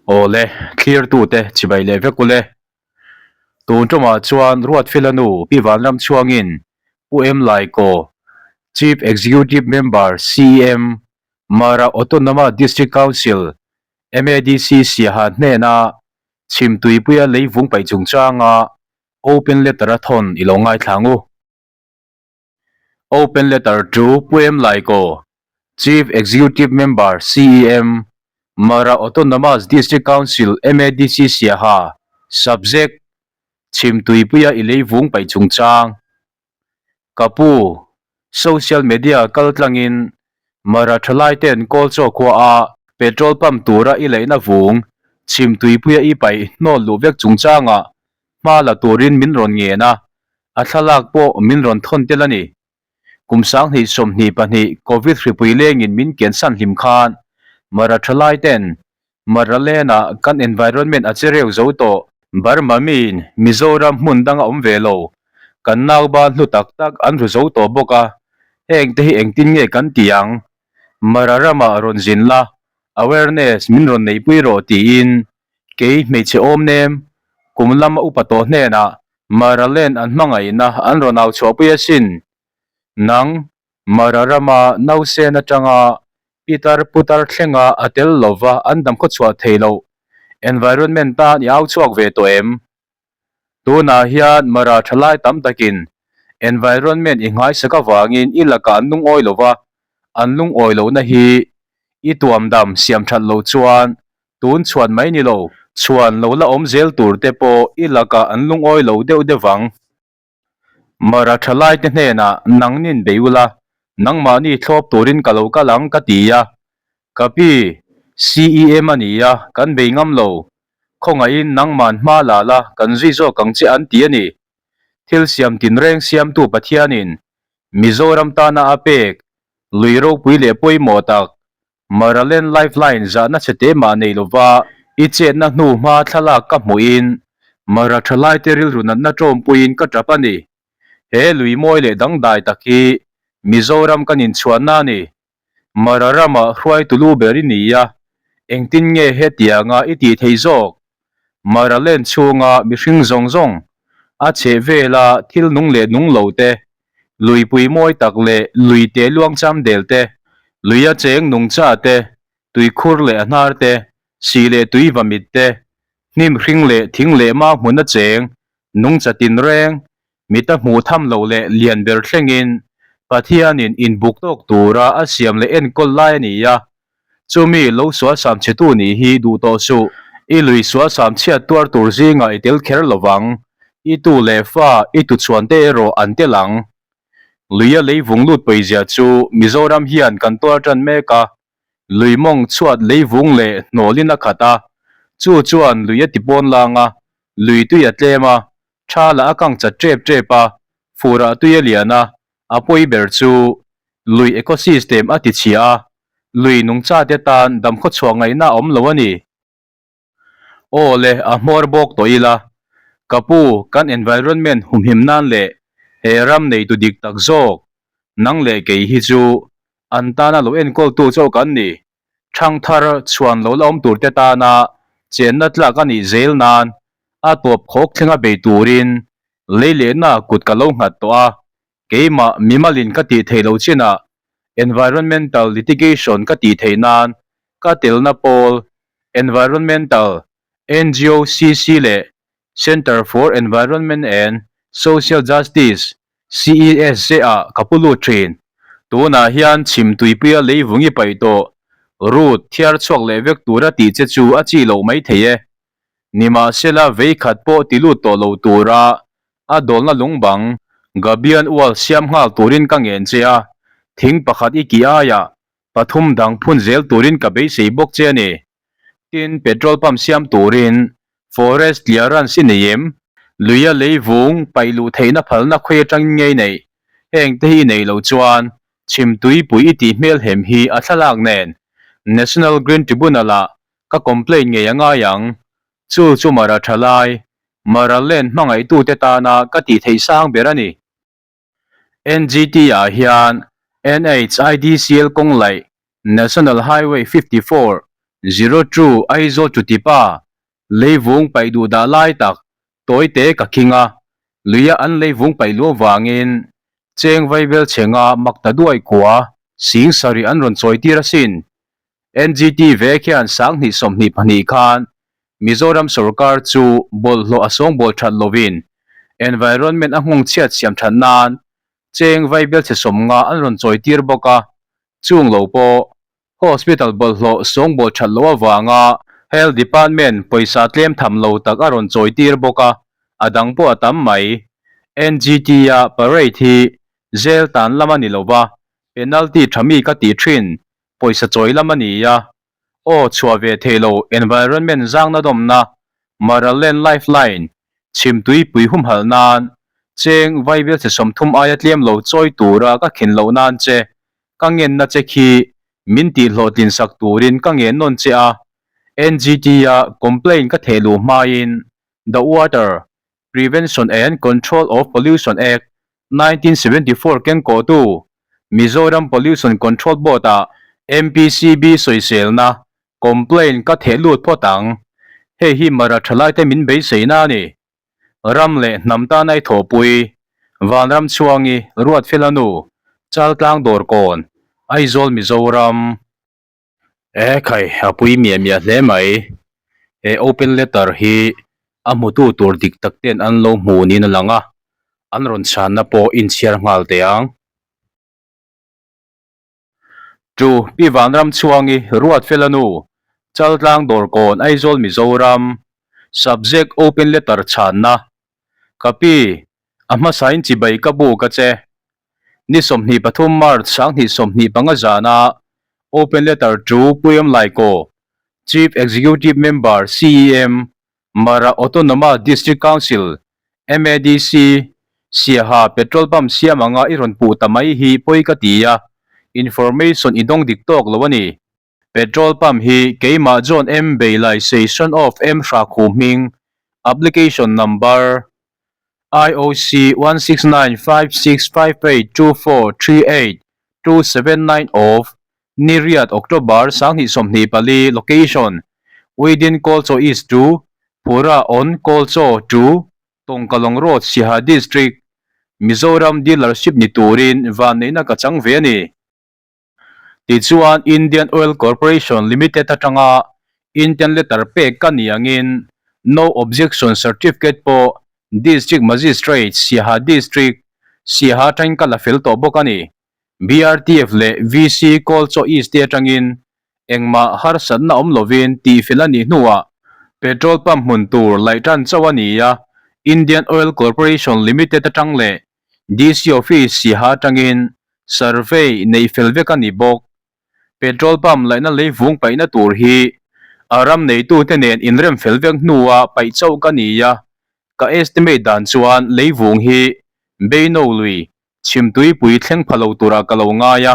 Awle, thlirtute chibai leh vek ule. Tun tumah chuan Ruatfela nu Pi Vanramchhuangin Pu M Laikaw, Chief Executive Member, CEM, Mara Autonomous District Council, MADC, Siaha hnena Chhimtuipuia leivung paih chungchanga Open Letter a thawn i lo ngaithla ang u. Open Letter to Pu M Laikaw, Chief Executive Member, CEM, Mara Autonomous District Council, MADC, Siaha, Subject, Chhimtuipuia i leivung paih chungchang. Ka pu, social media kal tlangin Mara thalaite'n Kawlchaw khuaa petrol pump tura i leihna vung Chhimtuipuia i paih hnawl luh vek chungchangah hma la turin min rawn ngen a, a thlalak pawh min rawn thawn tel a ni. Kum 2022 Covid hripui lengin min kiansan hlim khan Mara thalaite'n Maraland-ah kan environment a che reu zo tawh. Burma miin Mizoram hmun danga awm ve lo, kan nauban hlu tak tak an ru zo tawh bawk a, heng te hi engtin nge kan ti ang? Mara ramah rawn zin la, awareness min rawn neihpui rawh tiin kei hmeichhe awm nem, kum lama upa tawh hnenah Maraland an hmangaihna an rawn au chhuahpui asin. Nang, Mara rama nausen atanga Pitar putar thlenga a tel lova an dam khawchhuah thei loh environment tan i au chhuak ve tawh em? Tunah hian Mara thalai tam takin environment i nghaisak avangin i lakah an lungawi lova, an lungawi lohna hi i tuam dam siam that loh chuan tun chhuan mai ni lo, chhuan lo la awm zel tur te pawh i lakah an lungawi lo deuh deuh ang. Mara thalaite hnenah nangnin bei ula, nangmahni thlawp turin ka lo kal ang ka ti a. Ka pi, CEM a ni a, kan bei ngam lo. Khawngaihin nangman hma la la, kan zui zawk ang che an ti a ni. Thil siam tinreng siamtu Pathianin Mizoram tana a pek, lui ropui leh pawimawh tak, Maraland Lifeline zahna che te mah nei lova i chetna hnu hma thlalak ka hmuhin Mara thalaite rilru natna tawmpuiin ka tap a ni. He lui mawi leh dangdai tak hi Mizoram kan inchhuanna a ni. Mara ramah hruaitu lu ber i ni a, engtin nge hetianga i tih theih zawk? Maraland chhunga mihring zawng zawng, a chheh vela thil nung leh nung lo te, luipui mawi tak leh lui te luang cham del te, luia cheng nungcha te, tuikhur leh a hnar te, sih leh tui va mit te, hnim hring leh thing leh mau hmuna cheng, nungcha tinreng, mita hmuh tham loh leh lian ber thlengin Pathianin inbuk tawk tura a siam leh enkawl lai a ni a. Chumi lo sual sam chhetu nih hi duh tawh suh. I lui sual sam chhiat tuar tur zingah i tel kher lo vang. I tu leh fa, i tuchhuan te erawh an tel ang. Luia lei vung lut pawizia chu Mizoram hian kan tuar tan mek a. Lui mawng chhuat lei vung leh hnawlin a khat a. Chu chuan lui a ti pawn lang a, lui tui a tlem a, tha lah a kang chat tep tep a, furah tui a lian a, a pawi ber chu lui ecosystem a ti chhia a, lui nungchate tan damkhawchhuah ngaihna a awm lo a ni. Aw le, a hmawr bawk tawh ila, ka pu, kan environment humhim nan leh he ram neitu dik tak zawk, nang leh kei hi chu an tana lo enkawltu chauh kan ni. Thangthar chhuan lo la awm turte tana chenna tlak a nih zel nan a tawp khawk thlenga bei turin lei lehna kut ka lo nghat tawh a, keimah mimalin ka tih theih loh chinah environmental litigation ka tih theih nan ka telna pawl Environmental NGOCC leh Centre for Environment and Social Justice CESJ-ah ka pu lut thin. Tunah hian chhim tuipuia leivung i paih tawh root thiar chhuak leh vek tura tih che chu a chi loh mai thei e. Nimahsela vei khat pawh ti lut tawh lo tura a dawlna lungbang Gabian ual siam nghal turin ka ngen che a, thing pakhat i kih aiah pathum dang phun zel turin ka beisei bawk che a ni. Tin, petrol pump siam turin forest clearance i nei em? Luia leivung paih luh theihna phalna khawi atangin ngei neih? Heng te hi i neih loh chuan chhim tuipui i tih hmelhem hi a thlalak nen National Green Tribunal-ah ka complaint ngei a ngai ang. Chu chu Mara thalai, Mara Land hmangaihtute tana ka tih theih sang ber a ni. NGT ah hian NHIDCL kawng laih National Highway 54, Zero two Aizawl Chutipa leivung paih duh dah lai tak tawite ka khing a, luia an leivung paih luh avangin cheng vaibel chhenga mak ta duai kua sing sarih an rawn chawi tir asin. NGT ve khian sanghnih 22 khan Mizoram sorkar chu bawlhhlawh a sawngbawl that lovin environment a nghawng chhiat siam that nan cheng vaibel chhe 50 an rawn chawi tir bawk a, chung lo pawh Hospital bawlhhlawh sawngbawl that loh avanga Health Department pawisa tlem tham lo tak a rawn chawi tir bawk a, a dang pawh a tam mai. NGT-a parade hi jail tan lam a ni lo va, penalty tha mi ka tih thin, pawisa chawi lam a ni a. Aw chhuah ve thei lo environment zangna dawmna, Maraland Lifeline, chhimtui pui humhalh nan, cheng vaibel che 30 aia tlem lo chawi tura ka khin loh nan che Ka ngenna che khi min tih hlawhtlin sak turin ka ngen nawn che a, NGT-a complaint ka theh luh hmain The Water, Prevention and Control of Pollution Act, 1974 kengkawhtu Mizoram Pollution Control Board-ah MPCB sawiselna complaint ka theh lut phawt ang. Hei hi Mara thalaite min beiseina a ni. Ram leh hnam tan ai thawhpui, Vanram chhuangi Ruatfela nu, Chaltlang Dawrkawn, Aizawl Mizoram. E khai, a pui miah miah hle mai. He open letter hi a hmutu tur dik tak ten an lo hmu niin a lang a, an rawn chhanna pawh inchhiar nghal teh ang. Chu Pi Vanramchhuangi Ruatfela nu, Chaltlang Dawrkawn Aizawl Mizoram, Subject Open Letter chhanna, Ka pi, a hmasain chibai ka bu ka che. Ni 23 March 2025 zana Open Letter to Puyam Laiko, Chief Executive Member, CEM, Mara Autonomous District Council, MADC, Siaha petrol pump siam anga i rawn puh ta mai hi pawi ka ti a, information i dawng dik tawk lo a ni. Petrol pump hi keimah John M Beilai Station of M Hrakhu hming, application number, IOC 16956582438279 of Ni riat October 2024 Location, Within Kawlchaw East to Phura on Kawlchaw to Tawngkalawng Road Siaha District, Mizoram Dealership ni turin vanneihna ka chang ve a ni. Tichuan Indian Oil Corporation Limited atanga Indian letter pek ka ni angin No Objection Certificate pawh District Magistrate Siaha District, Siaha atangin ka la fel tawh bawk a ni. BRTF leh VC Kawlchaw East te atangin engmah harsatna awm lovin tihfel a nih hnuah petrol pump hmun tur laih tan chauh a ni a, Indian Oil Corporation Limited atang leh DC Office Siaha atangin survey neih fel vek a ni bawk. Petrol pump laihna leivung paihna tur hi a ram neitute nen inrem fel vek hnua paih chauh ka ni a, ka estimate dan chuan leivung hi Beino lui Chhimtuipui thleng pha lo turah ka lo ngai a,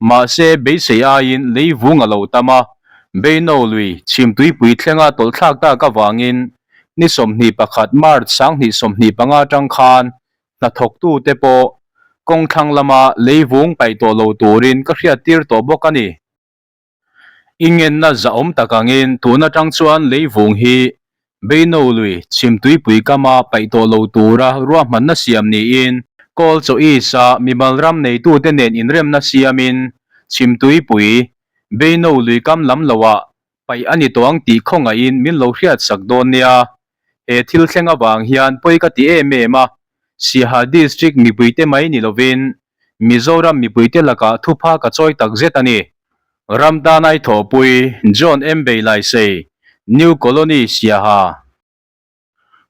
mahse beisei aiin leivung a lo tam a, Beino lui Chhimtuipui thlenga tawlhthlak tak avangin ni 21 March 2025 atang khan hnathawktute pawh kawngthlang lama leivung paih tawh lo turin ka hriattir tawh bawk a ni. I ngenna zahawm tak angin tun atang chuan leivung hi Beino lui chhimtuipui kama paih tawh lo tura ruahmanna siam niin Kawlchaw East-a mimal ram neitute nen inremna siamin chhimtuipui Beino lui kam lam loah paih a ni tawh ang tih khawngaihin min lo hriatsak dawn nia. He thil thleng avang hian pawi ka ti em em a, Siaha District mipuite mai ni lovin Mizoram mipuite lakah thupha ka chawi tak zet a ni. Ram tanai thawhpui John M Beilaisei, New Colony, Siaha.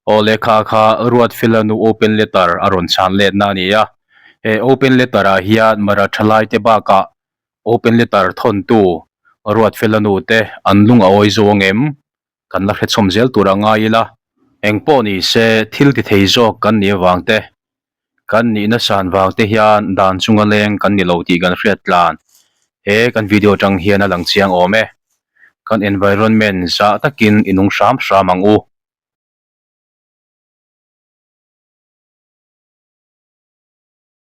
Aw lehkha kha Ruatfela nu open letter a rawn chhan letna a ni a. He open letter ah hian Mara thalaite bakah open letter thawntu Ruatfela nu te an lung a awi zo ang em? Kan la hrechhawm zel tur a ngai ila. Engpawh ni se thil ti thei zawk kan nih avang te, kan nihna san vang te hian dan chunga leng kan ni lo tih kan hriat tlan. He kan video atang hian a lang chiang awm e. Kan environment zah takin i nung hram hram ang u.